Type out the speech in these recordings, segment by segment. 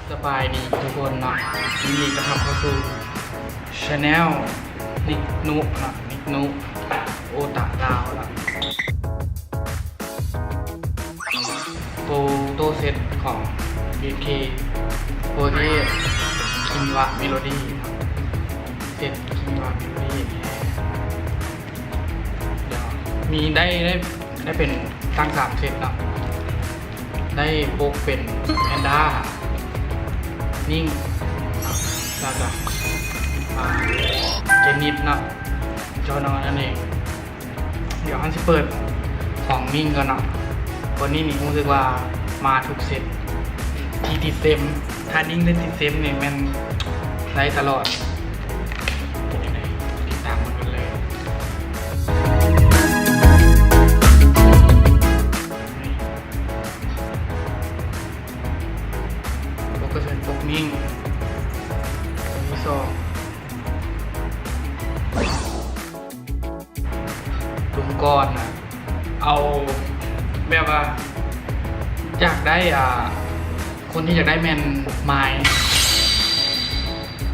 ສະບາຍດີທຸກຄົນເນາະ, ຍິນດີຕ້ອນຮັບເຂົ້າສູ່ Channel ນິກນຸເນາະ, ນິກນຸໂອຕາລາວເນາະ. ໂຕ ໂຕເຊັດຂອງ ເອເຄ ໂຟເອັດ ຄິນວະ ເມໂລດີເນາະ, ເຊັດຄິນວະ ເມໂລດີ ດຽວ ມີໄດ້ ໄດ້ ໄດ້ເປັນທັງສາມເຊັດເນາະ, ໄດ້ປົກເປັນແພນດ້າ ນິງ ແລ້ວກະ ອ່າ ເຈນິດເນາະ, ຈໍນອນນັ້ນເອງ. ດຽວເຮົາຊິເປີດຂອງນິງກ່ອນເນາະ. ຄົນນີ້ນີ້ຮູ້ສຶກວ່າມາທຸກເຊັດທີ່ຕິດເຊັມ, ຖ້ານິງໄດ້ຕິດເຊັມນີ້ແມ່ນໄດ້ຕະຫຼອດ. ເປັນຈັ່ງໃດ ຕິດຕາມເບິ່ງກັນເລີຍ. ປົກກະເຊີນປົກນິງ ອັນທີສອງ. ລຸມກ່ອນນະ ເອົາແບບວ່າຢາກໄດ້ ອ່າ ຄົນທີ່ຢາກໄດ້ແມ່ນມາຍ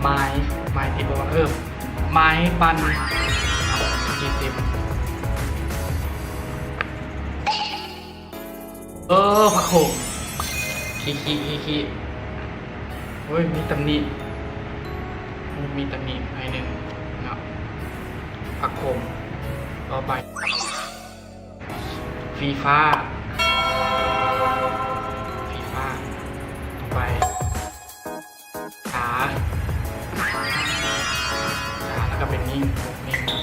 ມາຍ ມາຍຕິດບໍ່ວະ ເອີ ມາຍປັນ ເຈັດສິບ. ເອີ ຜັກໂຂມ ຂີ້ໆ ຂີ້ໆ ໂອ້ຍ ມີຕຳໜິ ມີຕຳໜິໜ້ອຍໜຶ່ງເນາະ. ຜັກໂຂມ ຕໍ່ໄປ ຟີຟ້າ ຟີຟ້າ ຕໍ່ໄປ ສາ ສາ ແລ້ວກໍເປັນນິງ ນິງນະ.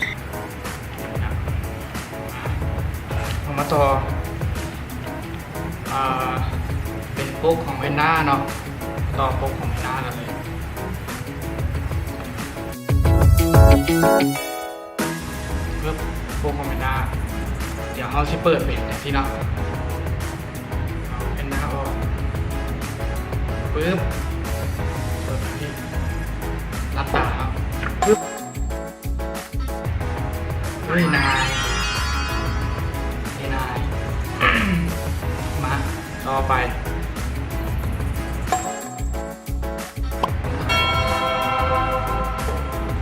ເຮົາມາຕໍ່ ອ່າ ເປັນປົກຂອງແພນດ້າເນາະ, ຕໍ່ປົກຂອງແພນດ້າກັນເລີຍ. ປຶບ ໂປກຂອງແພນດ້າ. ດຽວເຮົາຊິເປີດເປັນຈັ່ງຊີ້ເນາະ, ເອົາແພນດ້າອອກ ປຶບ ເປີດມາພີ້ ຫຼັບຕາເນາະ ປຶບ ເຮີ້ຍ ນາຍ ເຮີ້ຍ ນາຍ. ມາ ຕໍ່ໄປ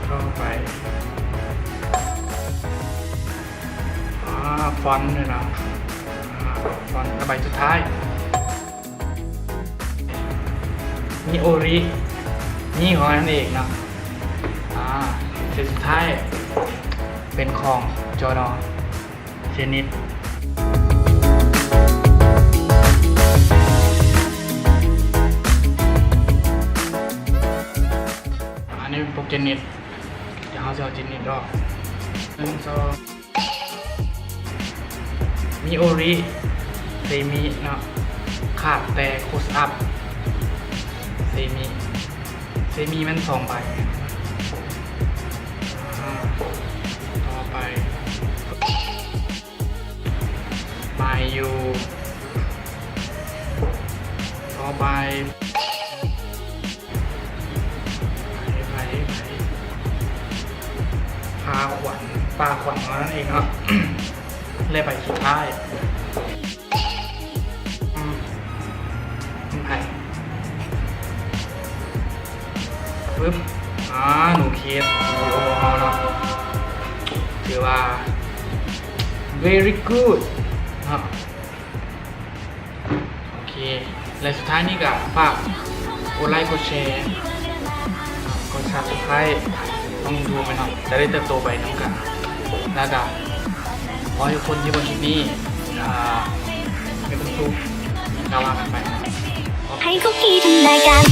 ຕໍ່ໄປ ອ່າ ຟອນນີ້ນະ ອ່າ ຟອນ ແລ້ວໃບສຸດທ້າຍ ມິໂອຣິ ນີ້ຂອງນັ້ນເອງເນາະ. ອ່າ ເຊັດສຸດທ້າຍເປັນຂອງຈໍນອ ເຈນິດ. ອັນນີ້ເປັນພວກເຈນິດ, ດຽວເຮົາຊິເອົາເຈນິດອອກ. ໜຶ່ງ ສອງ ມິໂອຣິ ເຊມິເນາະ, ຂາດແຕ່ໂຄສອັບ ເຊມິ ເຊມິແມ່ນສອງໃບ. ອ່າ ຕໍ່ໄປ ມາຍຢູ ຕໍ່ໄປ ໃຜ ໃຜ ໃຜ ພາຂວັນ ປາຂວັນຂອງເຮົານັ້ນເອງເນາະ ແລະ ໃບສຸດທ້າຍ ອືມ ມັນໃຜ ປຶບ ອ່າ ໜູເຄດ ໂອ້ໂຫ ເຮົາເນາະ ຖືວ່າ very good ເນາະ. ໂອເຄ ແລະ ສຸດທ້າຍນີ້ກໍຝາກກົດໄລ ກົດແຊ ກົດ Subscribe ຊ່ອງ YouTube ໄວ້ເນາະ ຈະໄດ້ເຕີບໂຕໄປນຳກັນ. ແລ້ວກໍຂໍໃຫ້ທຸກຄົນທີ່ເບິ່ງຄລິບນີ້ ອ່າ ມີຄວາມສຸກ ລະຫວ່າງກັນໄປເນາະ. ໃຫ້ເຂົາຄິດນຳກັນ